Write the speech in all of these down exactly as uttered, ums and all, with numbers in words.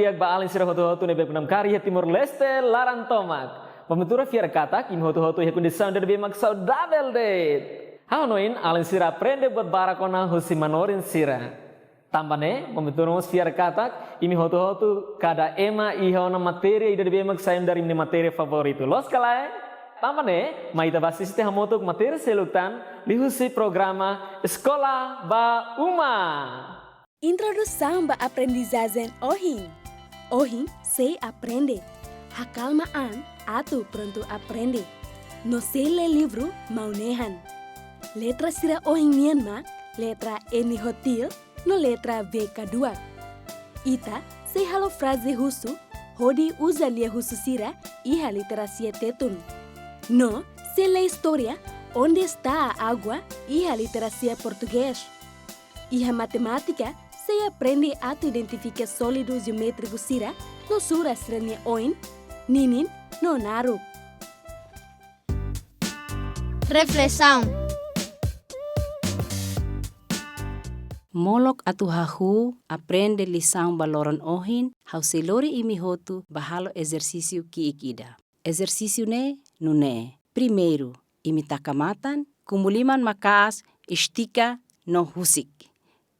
Di'ak ba alin sira hotu-hotu ne'ebé namkari iha Timor-Leste laran tomak. Ba Maun Ventura fiar katak imi hotu-hotu iha kondisaun ida ne'ebé mak saudavel de'it. Ha'u hanoin alin sira aprende buat barak ona husi manorin sira. Tanba ne'e, Maun Ventura mós fiar katak imi hotu-hotu kada ema iha ona matéria ida ne'ebé mak sai imi-nia matéria favoritu. Loos ka lae? Tanba ne'e, mai ita bá asiste hamutuk matéria seluk tan liuhusi programa Eskola ba Uma. Introdusaun ba aprendizajen ohin. Ohin sei aprende hakalma an atu prontu aprende. No sei lee livru Maun Nehan. Letra sira ohin nian mak letra N ho til no letra V kaduak. Ita sei halo fraze husu hodi uza lia husu sira iha literasia Tetun. No sei lee istória Onde está a água iha literasia Portugés. Iha matemátika, sei aprende atu identifika sólidu jeométriku sira no sura sira-nia oin, ninin no naruk. Reflesaun. Molok atu hahú aprende lisaun ba loron ohin, ha'u sei lori imi hotu bá halo ezersísiu ki'ik ida. Ezersísiu ne'e nune'e. Primeiru, imi taka matan, kumu liman maka'as, estika no husik.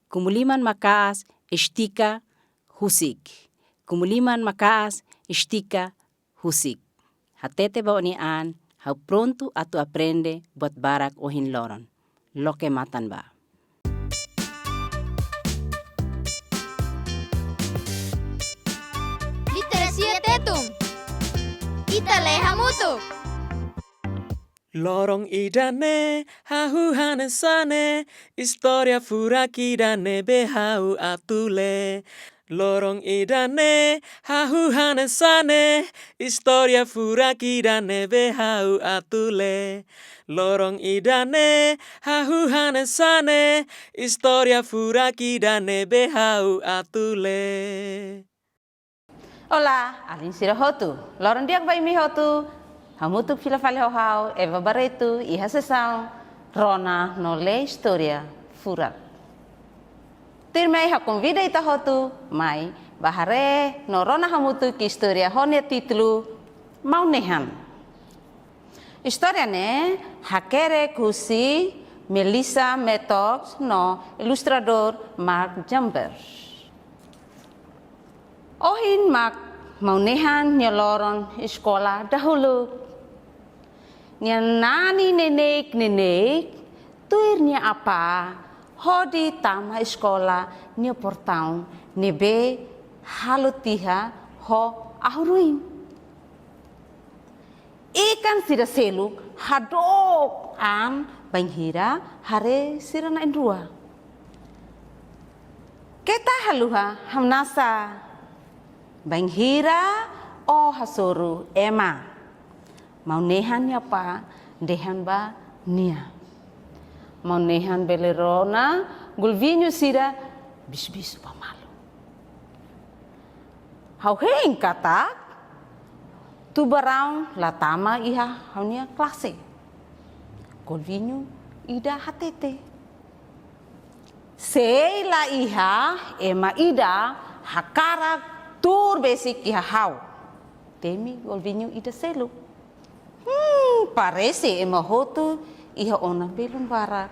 Kumu liman maka'as, estika, husik. Kumu liman maka'as, estika, husik. Hatete ba ó-nia an, ha'u prontu atu aprende buat barak ohin loron. Loke matan bá. Literasia Tetun. Ita lee hamutuk. Loron ida-ne'e, hahú hanesan ne'e, istória furak ida ne'ebé ha'u atu lee. Loron ida-ne'e, hahú hanesan ne'e, istória furak ida ne'ebé ha'u atu lee. Loron ida-ne'e, hahú hanesan ne'e, istória furak ida ne'ebé ha'u atu lee. Olá, alin sira hotu. Loron di'ak ba imi hotu. Hamutuk fila fali ho ha'u, Eva Barreto, iha sesaun Rona no Lee Istória Furak. Tuirmai ha'u konvida ita hotu mai bá haree no rona hamutuk istória ho nia títulu Maun Nehan. Istória ne'e hakerek husi Melissa Mattox no ilustradór Mark Jambers. Ohin mak Maun Nehan nia loron eskola dahuluk. Nia nani neineik-neineik tuir nia apá hodi tama eskola nia portaun ne'ebé halo tiha ho ahu-ruin. Ikan sira seluk hadook an bainhira haree sira na'in-rua. Keta haluha hamnasa bainhira ó hasoru ema. Maun Nehan nia apá dehan ba nia. Maun Nehan bele rona golviñu sira bisu-bisu ba malu. Ha'u hein katak tubaraun la tama iha ha'u-nia klase. Golviñu ida hatete. Sei la iha ema ida hakarak tuur besik iha ha'u, temi golviñu ida seluk. Hmm, parese ema hotu iha ona belun barak.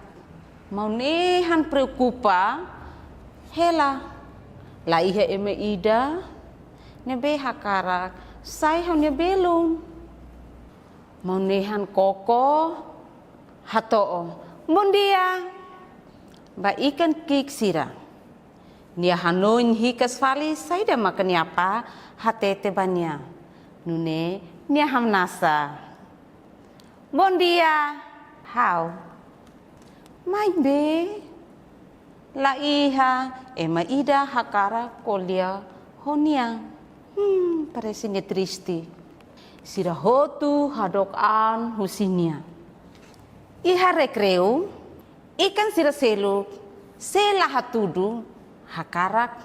Maun Nehan preokupa hela. La iha ema ida ne'ebé hakarak sai ha'u-nia belun. Maun Nehan koko hato'o bondia ba ikan ki'ik sira. Nia hanoin hikas fali saida maka nia apá hatete ba nia. Nune'e nia hamnasa. Bondia, ha'u. Maibé la iha ema ida hakarak ko'alia ho nia. Hmm, parese nia triste. Sira hotu hadook an husi nia. Iha rekreiu, ikan sira seluk sei la hatudu hakarak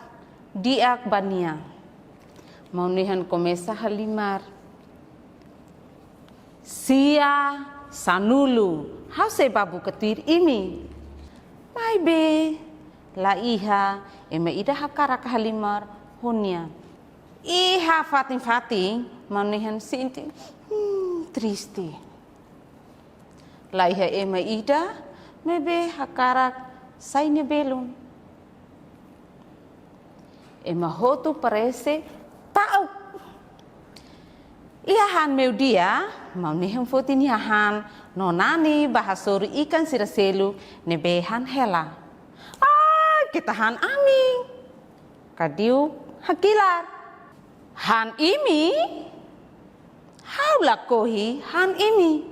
di'ak ba nia. Maun Nehan komesa halimar. Sia, sanulu, ha'u sei bá buka tuir imi. Maibé la iha ema ida hakarak halimar ho nia. Iha fatin-fatin, Maun Nehan sente, hmm, triste. La iha ema ida ne'ebé hakarak sai nia belun. Ema hotu parese ta'uk. Iha han meiudia, Maun Nehan foti nia han no nani ba hasoru ikan sira seluk ne'ebé han hela. Ai, keta han ami. Kadiu hakilar. Han imi? Ha'u lakohi han imi.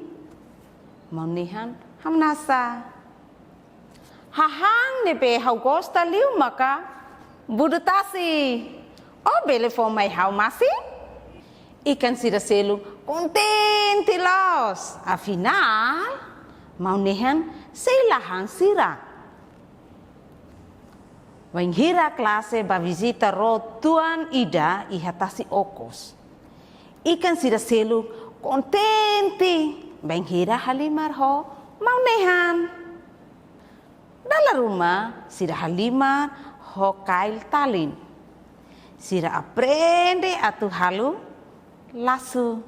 Maun Nehan hamnasa. Hahán ne'ebé ha'u gosta liu maka budu tasi. Ó bele fó mai ha'u masi? Ikan sira seluk kontente loos. Afinál, Maun Nehan sei la han sira. Bainhira klase bá vizita ró tuan ida iha tasi okos. Ikan sira seluk kontente bainhira halimar ho Maun Nehan. Dala ruma sira halimar ho kail talin. Sira aprende atu halo lasu.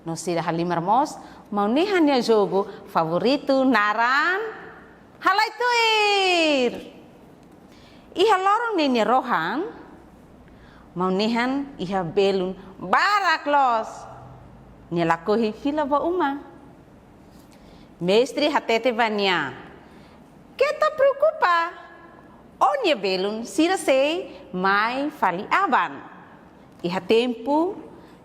No sira halimar mós Maun Nehan nia jogu favoritu naran halai tuir. Iha loron ne'e nia rohan, Maun Nehan iha belun barak loos. Nia lakohi fila ba uma. Mestre hatete ba nia: "Keta preokupa, ó-nia belun sira sei mai fali aban. Iha tempu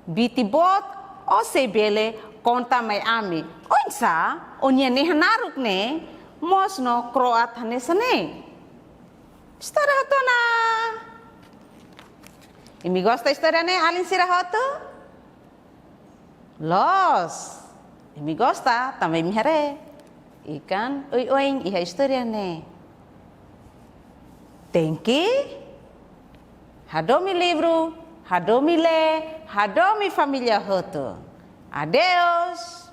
biti boot ó sei bele konta mai ami oinsá ó-nia nehan naruk ne'e moos no kro'at hanesan ne'e." Istória hotu ona. Imi gosta istória ne'e, alin sira hotu? Loos. Imi gosta, tanba imi haree ikan oioin iha istória ne'e. Tenke hadomi livru, hadomi lee, hadomi família hotu. Adeus.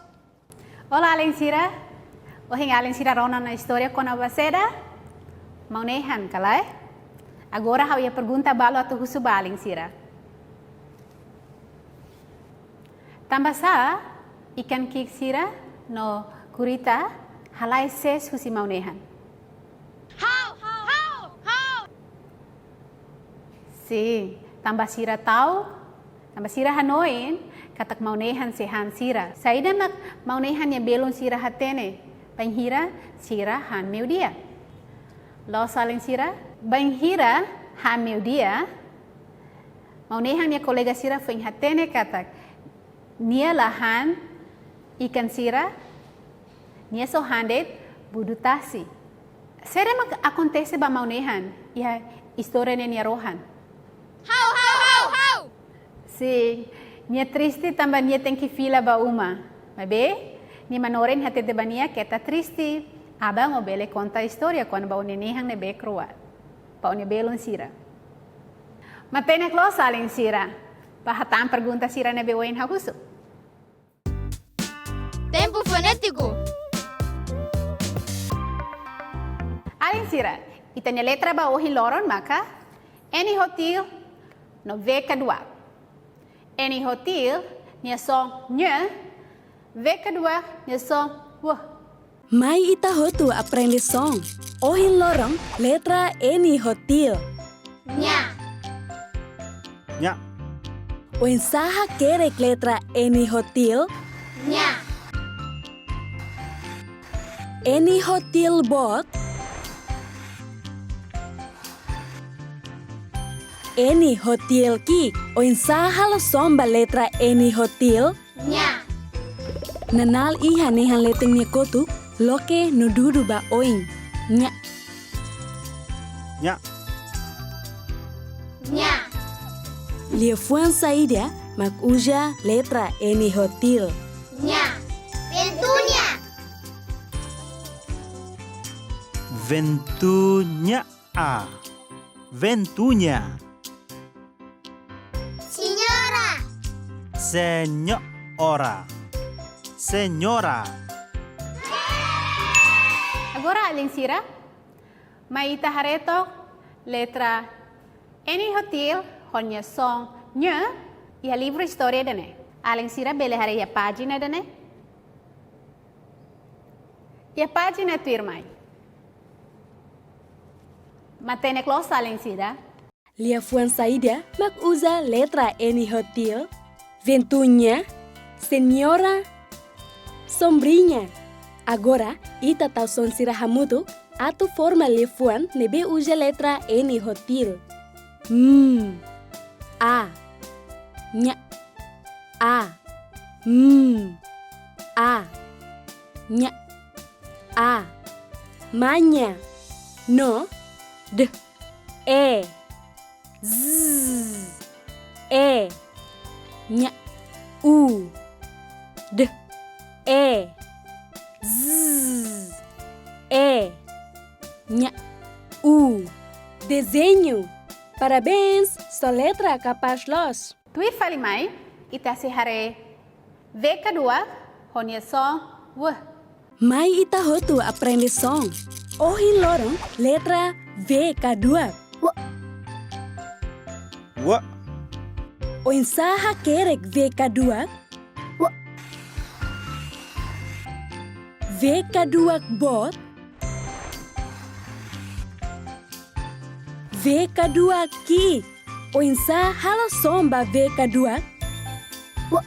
Olá, alin sira. Ohin alin sira rona ona istória kona-ba saida? Maun Nehan, ka lae? Agora ha'u iha pergunta balu atu husu ba alin sira. Tanbasá ikan ki'ik sira no gurita halai sees husi Maun Nehan? Ha'u, ha'u, ha'u, ha'u. Sin, tanba sira ta'uk, tanba sira hanoin katak Maun Nehan sei han sira. Saida mak Maun Nehan nia belun sira hatene bainhira sira han meiudia? Loos, alin sira, bainhira han meiudia, Maun Nehan nia kolega sira foin hatene katak nia la han ikan sira, nia só han de'it budu tasi. Saida mak akontese ba Maun Nehan iha istória ne'e nia rohan? Ha'u, ha'u, ha'u, ha'u. Sin, nia triste tanba nia tenke fila ba uma. Maibé, nia manorin hatete ba nia: "Keta triste, aban ó bele konta istória kona-ba ó-nia nehan ne'ebé kro'at ba ó-nia belun sira." Matenek loos, alin sira, bá hatán pergunta sira ne'ebé ohin ha'u husu. Tempu fonétiku. Alin sira, ita-nia letra ba ohin loron maka N hotil no V kaduak. N hotil nia son nhe, V kaduak nia son wh. Mai ita hotu aprende son. Ohin loron, letra N hotil. Nha. Nha. Oinsá hakerek letra N hotil? Nha. N hotil boot. N hotil ki'ik. Oinsá halo son ba letra N hotil? Nha. Nanál iha nehan leten nia kotuk, loke no dudu ba oin. Nha. Nha. Nha. Liafuan saida mak uza letra N hotil? Nha. Ventuña. Ventuña. A. Ventuña. Señora. Señora. Señora. Agora, alin sira, mai ita haree took letra N hotil ho nia son Nia, iha livru istória ida-ne'e. Alin sira bele haree iha pájina ida-ne'e. Iha pájina tuirmai. Matenek loos alin sira. Liafuan saida mak uza letra N hotil? Ventuña, señora, sombriña. Agora, ita tau son sira hamutuk atu forma liafuan ne'ebé uza letra N hotil. M, a, ña, a, m, a, ña, a, maña, no, d, e, z, e, ña, u, d, e, z, e, ña, u. Dezeñu. Parabéns, soletra kapás loos. Tuir fali mai, ita sei haree V kaduak ho nia son w. Mai ita hotu aprende son. Ohin loron letra V kaduak. W. W. Oinsá hakerek V kaduak? W. V kaduak boot. V kaduak ki'ik. Oinsá halo son ba V kaduak? W.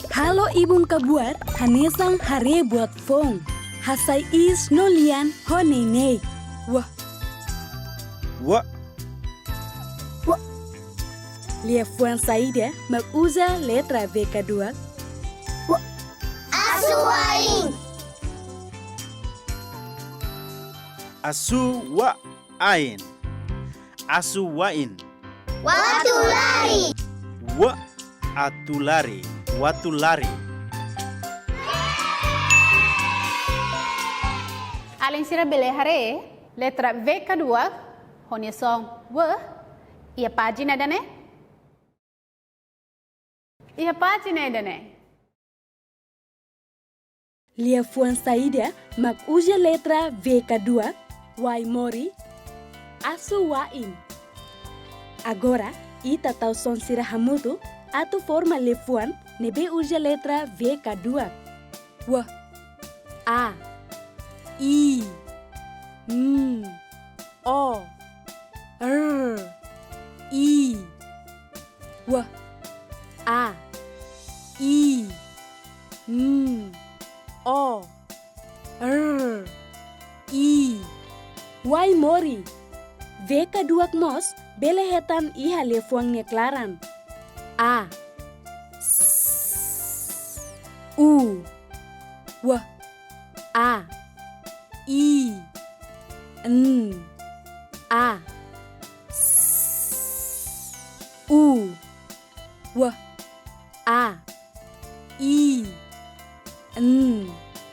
Halo ibun kabuar hanesan haree buat foun. Hasai iis no lian ho neineik. W. W. W. Liafuan saida mak uza letra V kaduak? W. Asuwa'in. Asuwa'in. Asuwa'in. Wa'atulari. W, atu lari. Wa'atulari. Alin sira bele haree letra V kaduak ho nia son w iha pájina ida-ne'e. Iha pájina ida-ne'e. Liafuan saida mak uza letra V kaduak? Wai-mori, asuwa'in. Agora, ita tau son sira hamutuk atu forma liafuan ne'ebé uza letra V kaduak. W, a, i, m, o, r, i. W, a, i, m, o, r, i. Wai-mori. V kaduak mós bele hetan iha liafuan nia klaran. A, s, u. W, a, i, n, a, s, u. W, a, i, n.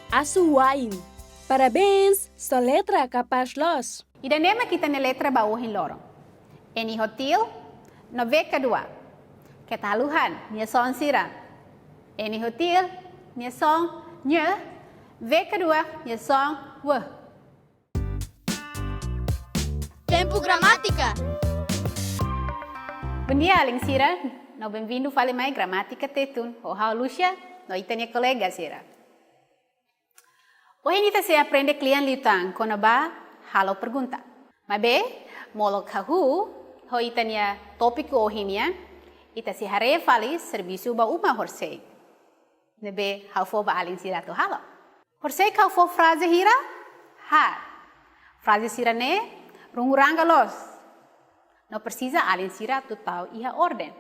Asuwa'in. Parabéns, soletra kapás loos. Ida-ne'e mak ita-nia letra ba ohin loron. N hotil no V kaduak. Keta haluha nia son sira. N hotil, nia son ñ, V kaduak, nia son w. Tempu Gramátika. Bondia, alin sira, no benvindu fali mai Gramátika Tetun, ho ha'u Lúcia, no ita-nia kolega sira. Ohin ita sei aprende kle'an liután kona-ba halo pergunta. Maibé, molok hahú, ho ita-nia tópiku ohin nian, ita sei haree fali servisu ba uma horisehik ne'ebé ha'u fó ba alin sira atu halo. Horisehik ha'u fó fraze hira, haat. Fraze sira-ne'e rungu-ranga loos. No presiza alin sira atu tau iha orden.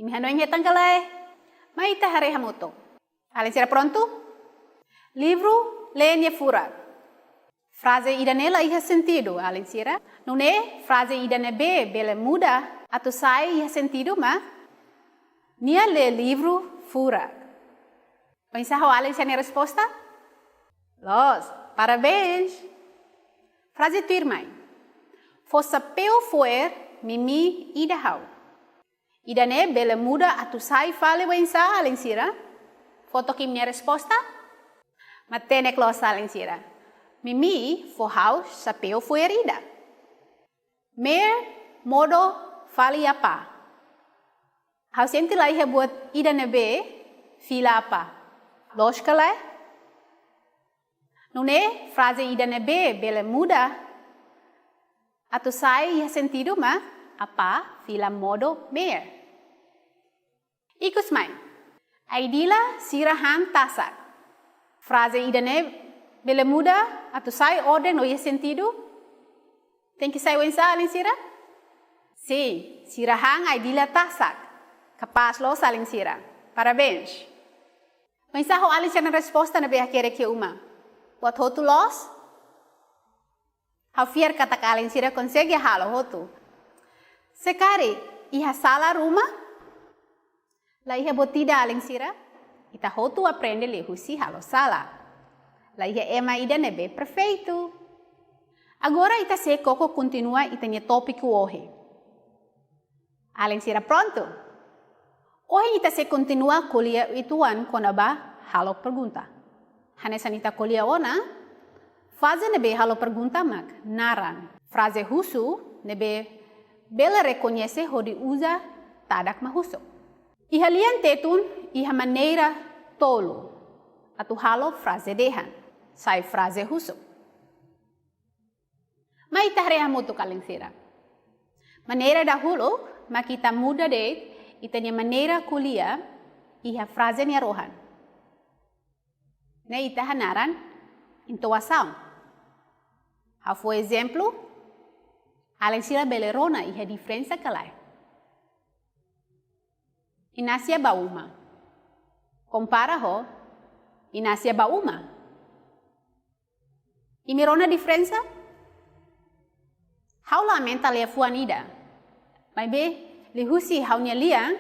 Imi hanoin hetan ka lae? Mai ita haree hamutuk. Alin sira prontu? Livru lee nia furak. Fraze ida-ne'e la iha sentidu, alin sira. Nune'e fraze ida ne'ebé bele muda atu sai iha sentidu mak nia lee livru furak. Oinsá ho alin sira-nia resposta? Loos, parabéns! Fraze tuirmai. Fó xapeu fo'er Mimi ida ha'u. Ida-ne'e bele muda atu sai fali oinsá, alin sira? Fó took imi-nia resposta? Matenek loos, alin sira. Mimi fó ha'u xapeu fo'er ida. Meer modo fali apá. Ha'u sente la iha buat ida ne'ebé fila apá. Loos ka lae? Nune'e fraze ida ne'ebé bele muda atu sai iha sentidu mak apá fila modo meer. Ikus mai. Ai-dila sira han tasak. Fraze ida-ne'e bele muda atu sai orden no iha sentidu? Tenke sai oinsá, alin sira? Sin, sira han ai-dila tasak. Kapás loos, alin sira. Parabéns. Oinsá ho alin sira-nia resposta ne'ebé hakerek iha uma? Buat hotu loos? Ha'u fiar katak alin sira konsege halo hotu. Se karik iha sala ruma? La iha buat ida, alin sira. Ita hotu aprende liuhusi halo sala. La iha ema ida ne'ebé perfeitu. Agora ita sei koko kontinua ita-nia tópiku ohin. Alin sira prontu? Ohin ita sei kontinua ko'alia uitoan kona-ba halo pergunta. Hanesan ita ko'alia ona, fraze ne'ebé halo pergunta mak naran fraze husu ne'ebé bele rekoñese hodi uza tadak mak husu. Iha lian Tetun iha maneira tolu atu halo fraze dehan sai fraze husu. Mai ita haree hamutuk, alin sira. Maneira dahuluk mak ita muda de'it ita-nia maneira ko'alia iha fraze nia rohan. Ne'e ita hanaran entoasaun. Ha'u fó ezemplu, alin sira bele rona iha diferensa ka lae? Inácia bá uma. Kompara ho Inácia bá uma. Imi rona diferensa? Ha'u la aumenta liafuan ida. Maibé, liuhusi ha'u-nia lian,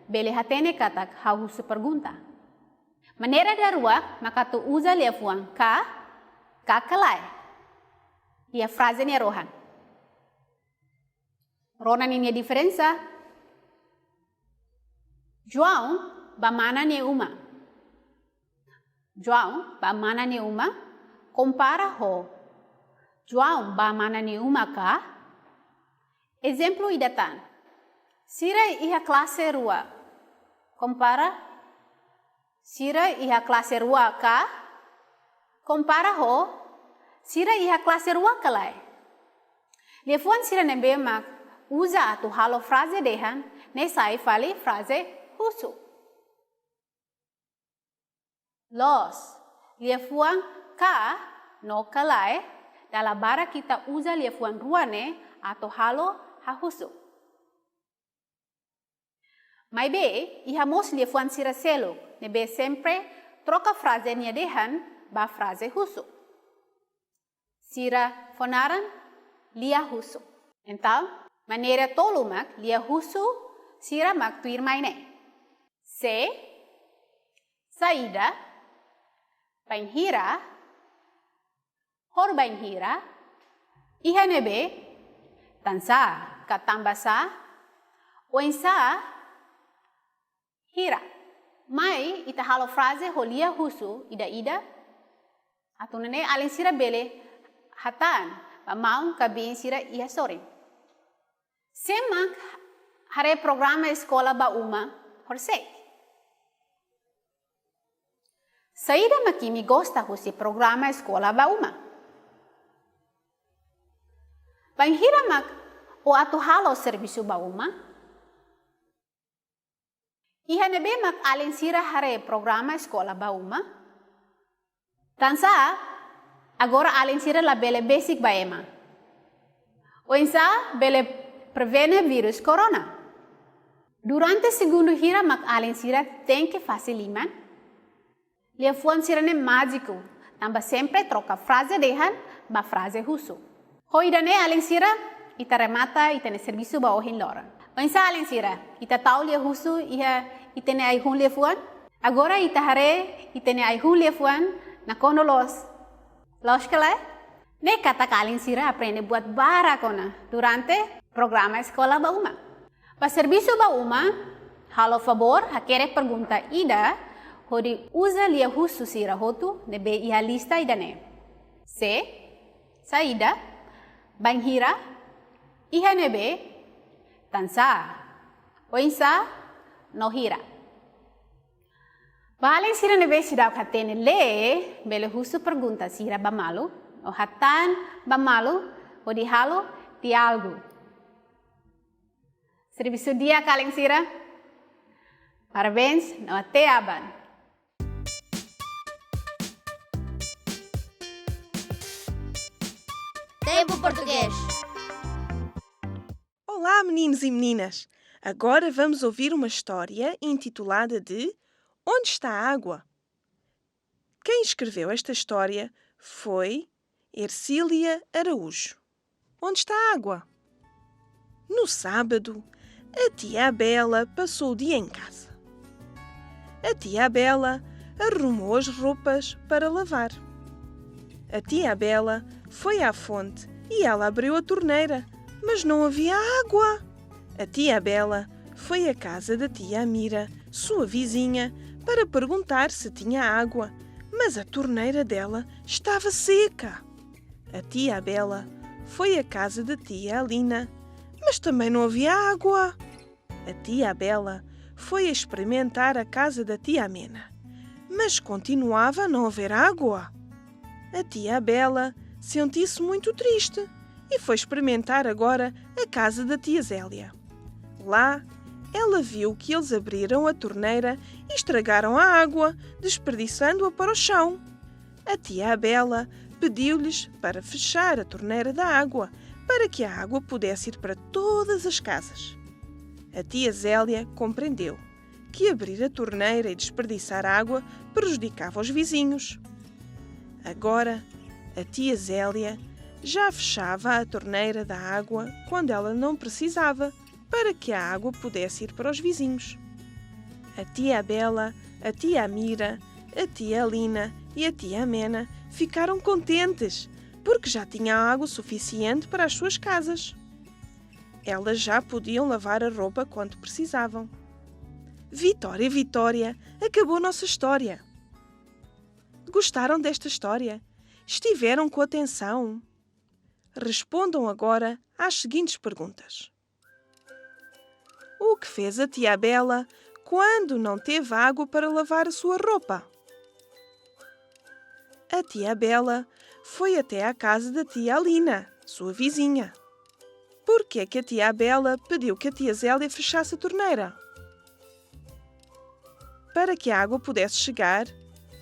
bele hatene katak ha'u husu pergunta. Maneira daruak mak atu uza liafuan ka, ka ka lae iha fraze nia rohan. Rona ninia diferensa. João bá mana nia uma. João bá mana nia uma, kompara ho João bá mana nia uma ka? Ezemplu ida tan. Sira iha klase rua. Kompara, sira iha klase rua ka? Kompara ho sira iha klase rua ka lae? Liafuan sira ne'ebé mak uza atu halo fraze dehan ne'e sai fali fraze husu. Loos, liafuan ka no ka lae, dala barak ita uza liafuan rua ne'e atu halo hahusu. Maibé, iha mós liafuan sira seluk ne'ebé sempre troka fraze nia dehan ba fraze husu. Sira fó naran lia husu. Entaun, maneira tolu mak lia husu sira mak tuirmai ne'e. Sé, saida, bainhira, horibainhira, iha ne'ebé, tansá ka tanbasá, oinsá, hira. Mai ita halo fraze ho lia husu ida-ida, atu nune'e alin sira bele hatán ba maun ka biin sira iha sorin. Sé mak haree programa eskola ba uma horisehik? Saida mak imi gosta husi programa eskola ba uma? Bainhira mak ó atu halo servisu ba uma? Iha ne'ebé mak alin sira haree programa eskola ba uma? Tansá, agora alin sira labele besik ba ema? Oinsá bele prevene vírus corona? Durante segundu hira mak alin sira tenke fase liman? Liafuan sira-ne'e májiku, tanba sempre troka fraze dehan ba fraze husu. Ho ida-ne'e alin sira, ita remata ita-nia servisu ba ohin loron. Oinsá alin sira, ita tau lia husu iha ita-nia ai-hun liafuan? Agora ita haree ita-nia ai-hun liafuan nakonu loos. Loos ka lae? Ne'e katak alin sira aprende buat barak ona durante programa eskola ba uma. Ba servisu ba uma, halo favór hakerek pergunta ida hodi uza lia husu sira hotu ne'ebé iha lista ida-ne'e. Sé, saida, bainhira, iha ne'ebé, tansá, oinsá, no hira. Ba alin sira ne'ebé seidauk hatene lee, bele husu pergunta sira ba malu, no hatán ba malu hodi halo diálogu. Servisu di'ak alin sira. Parabéns, no até aban. Tempu Portugés. Olá, meninos e meninas! Agora vamos ouvir uma história intitulada de Onde está a água? Quem escreveu esta história foi Ercília Araújo. Onde está a água? No sábado, a tia Bela passou o dia em casa. A tia Bela arrumou as roupas para lavar. A tia Bela foi à fonte e ela abriu a torneira, mas não havia água. A tia Bela foi à casa da tia Mira, sua vizinha, para perguntar se tinha água, mas a torneira dela estava seca. A tia Bela foi à casa da tia Alina, mas também não havia água. A tia Bela foi experimentar a casa da tia Mena, mas continuava a não haver água. A tia Bela sentiu-se muito triste e foi experimentar agora a casa da tia Zélia. Lá, ela viu que eles abriram a torneira e estragaram a água, desperdiçando-a para o chão. A tia Bela pediu-lhes para fechar a torneira da água, para que a água pudesse ir para todas as casas. A tia Zélia compreendeu que abrir a torneira e desperdiçar água prejudicava os vizinhos. Agora, a tia Zélia já fechava a torneira da água quando ela não precisava, para que a água pudesse ir para os vizinhos. A tia Bela, a tia Mira, a tia Lina e a tia Mena ficaram contentes, porque já tinha água suficiente para as suas casas. Elas já podiam lavar a roupa quando precisavam. Vitória, vitória! Acabou nossa história! Gostaram desta história? Estiveram com atenção? Respondam agora às seguintes perguntas. O que fez a tia Bela quando não teve água para lavar a sua roupa? A tia Bela foi até à casa da tia Alina, sua vizinha. Por que que a tia Bela pediu que a tia Zélia fechasse a torneira? Para que a água pudesse chegar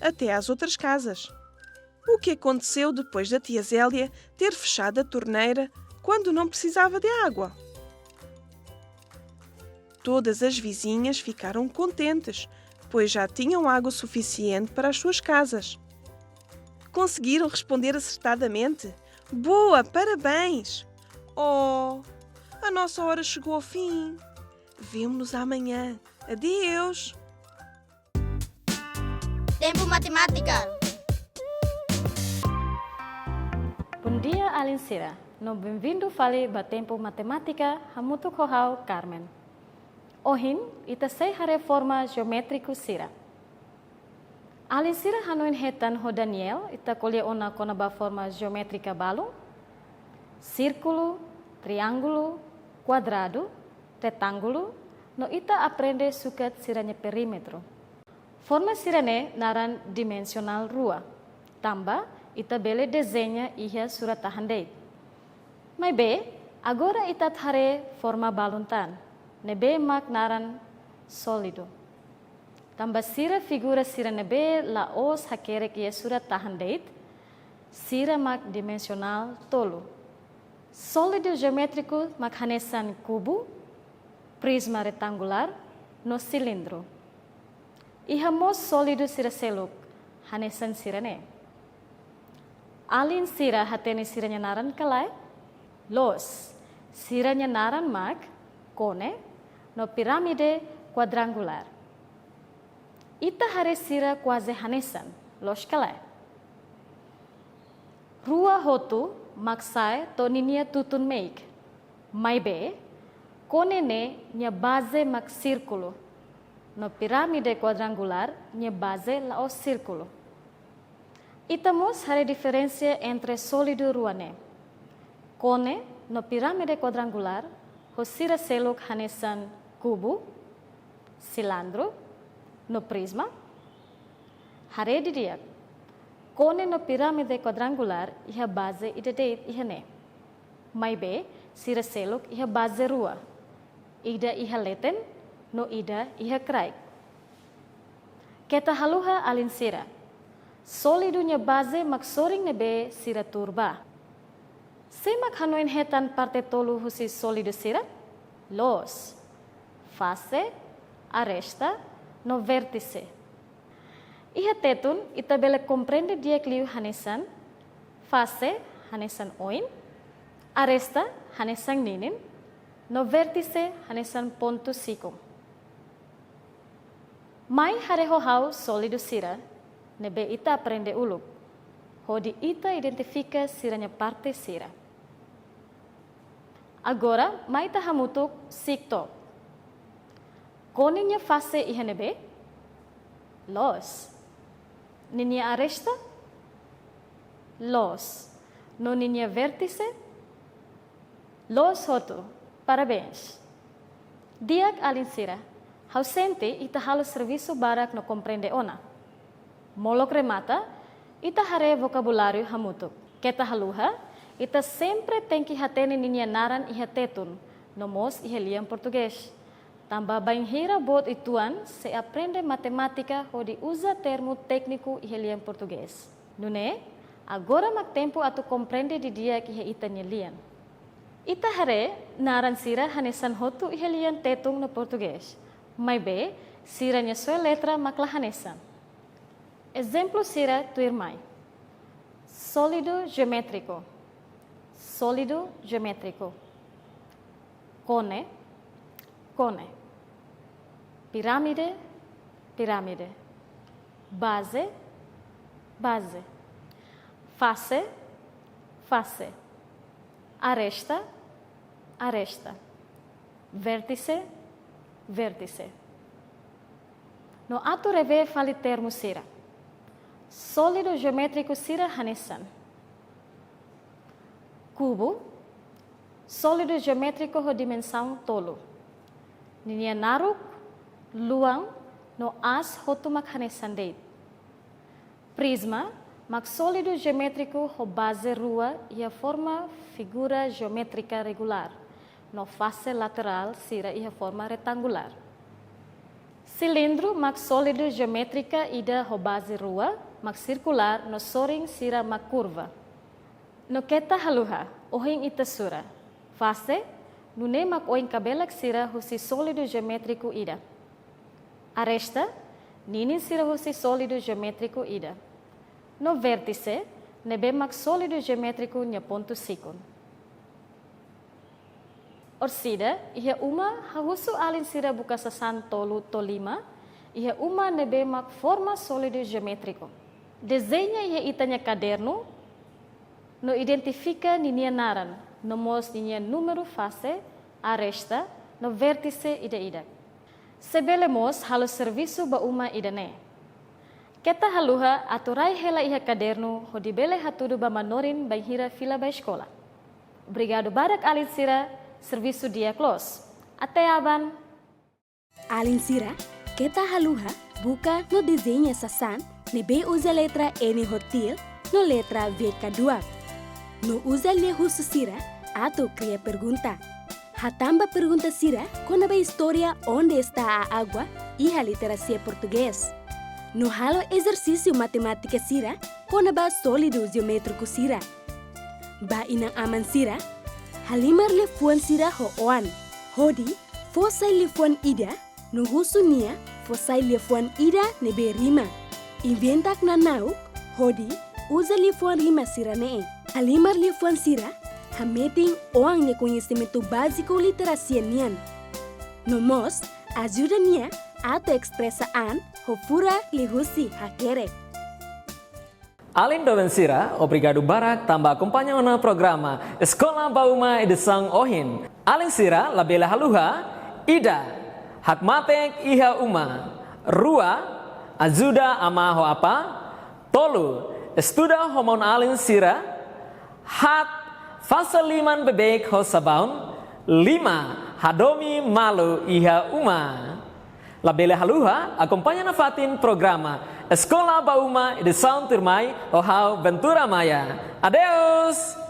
até às outras casas. O que aconteceu depois da tia Zélia ter fechado a torneira quando não precisava de água? Todas as vizinhas ficaram contentes, pois já tinham água suficiente para as suas casas. Conseguiram responder acertadamente? Boa, parabéns! Oh, a nossa hora chegou ao fim. Vemo-nos amanhã. Adeus! Tempu Matemátika. Bondia, alin sira, no benvindu fali ba Tempu Matemátika hamutuk ho ha'u, Carmen. Ohin, ita sei haree forma jeométriku sira. Alin sira hanoin hetan ho Daniel, ita ko'alia ona kona-ba forma jeométrika balun, sírkulu, triángulu, kuadradu, retángulu, no ita aprende sukat sira-nia perímetru. Forma sira-ne'e naran dimensionál rua, tanba ita bele dezeña iha surat-tahan de'it. Maibé, agora ita atu haree forma balun tan, ne'ebé mak naran sólidu. Tanba sira figura sira ne'ebé la'ós hakerek iha surat-tahan de'it, sira mak dimensionál tolu. Sólidu jeométriku mak hanesan kubu, prizma retangulár, no silindru. Iha mós sólidu sira seluk, hanesan sira-ne'e. Alin sira hatene sira-nia naran ka lae? Loos, sira-nia naran mak kone no pirámide kuadrangulár. Ita haree sira kuaze hanesan, loos ka lae? Rua hotu mak sa'e to'o ninia tutun meik. Maibé, kone ne'e nia baze mak sírkulu, no pirámide kuadrangulár nia baze la'ós sírkulu. Ita mós haree diferensa entre sólidu rua ne'e. Kone no pirámide kuadrangulár, ho sira seluk hanesan kubu, Silandru no prizma. Haree didi'ak. Kone no pirámide kuadrangulár iha baze ida de'it iha ne'e. Maibé, sira seluk iha baze rua. Ida iha leten, no ida iha kraik. Keta haluha alin sira. Sólidu nia baze mak sorin ne'ebé sira tuur ba. Sé mak hanoin hetan parte tolu husi sólidu sira? Loos. Fase, aresta, no vértise. Iha Tetun, ita bele komprende di'ak liu hanesan: fase hanesan oin, aresta hanesan ninin, no vértise hanesan pontu sikun. Mai haree ho ha'u sólidu sira ne'ebé ita aprende uluk, hodi ita identifika sira-nia parte sira. Agora, mai ita hamutuk siik took. Kone nia fase iha ne'ebé? Loos. Ninia aresta? Loos. No ninia vértise? Loos hotu. Parabéns. Di'ak alin sira, ha'u sente ita halo servisu barak no komprende ona. Molok remata, ita haree vokabuláriu hamutuk. Keta haluha, ita sempre tenke hatene ninia naran iha Tetun, no mós iha lian Portugés. Tanba bainhira boot uitoan sei aprende matemátika hodi uza termu tékniku iha lian Portugés. Nune'e, agora mak tempu atu komprende didi'ak iha ita-nia lian. Ita haree, naran sira hanesan hotu iha lian Tetun no Portugés. Maibé, sira-nia soe letra mak la hanesan. Ezemplu sira tuirmai. Sólidu jeométriku. Sólidu jeométriku. Kone, kone. Pirámide, pirámide. Baze, baze. Fase, fase. Aresta, aresta. Vértise, vértise. No atu revee fali termu sira. Sólidu jeométriku sira hanesan: kubu, sólidu jeométriku ho dimensaun tolu. Ninia naruk, luan, no aas hotu mak hanesan de'it. Prizma mak sólidu jeométriku ho baze rua iha forma figura jeométrika regulár, no fase laterál sira iha forma retangulár. Silindru mak sólidu jeométrika ida ho baze rua, mak sirkulár no sorin sira mak kurva. No keta haluha, ohin ita sura. Fase, nune'e mak oin kabelak sira husi sólidu jeométriku ida. Aresta, ninin sira husi sólidu jeométriku ida. No vértise, ne'ebé mak sólidu jeométriku nia pontu sikun. Orsida, iha uma, ha'u husu alin sira buka sasán tolu to'o lima, iha uma ne'ebé mak forma sólidu jeométriku. Dezeña iha ita-nia kadernu, no identifika ninia naran, no mós ninia númeru fase, aresta, no vértise ida-idak. Se bele mós halo servisu ba uma ida-ne'e. Keta haluha atu rai hela iha kadernu hodi bele hatudu ba manorin bainhira fila ba eskola. Obrigadu barak alin sira, servisu di'ak loos. Até aban. Alin sira, keta haluha, buka no dezeña sasán ne'ebé uza letra N ho til no letra V kaduak. No uza lia husu sira atu kria pergunta. Hatán ba pergunta sira kona-ba istória Onde está a água iha literasia portugés. No halo ezersísiu matemátika sira kona-ba sólidu jeométriku sira. Ba inan-aman sira, halimar liafuan sira ho oan, hodi fó sai liafuan ida, no husu nia fó sai liafuan ida ne'ebé rima. Inventa knanauk, hodi uza liafuan rima sira-ne'e. Halimar liafuan sira, hametin oan nia koñesimentu báziku literasia nian. No mós, ajuda nia atu espresa an ho furak liuhusi hakerek. Alin doben sira, obrigadu barak tanba akompaña ona programa Eskola ba Uma edisaun ohin. Alin sira labele haluha: ida, hakmatek iha uma; rua, ajuda amá ho apá; tolu, estuda ho maun-alin sira; haat, fase liman beibeik ho sabaun; lima, hadomi malu iha uma. Labele haluha akompaña nafatin programa Eskola ba Uma edisaun tuirmai ho ha'u Ventura Maia. Adeus!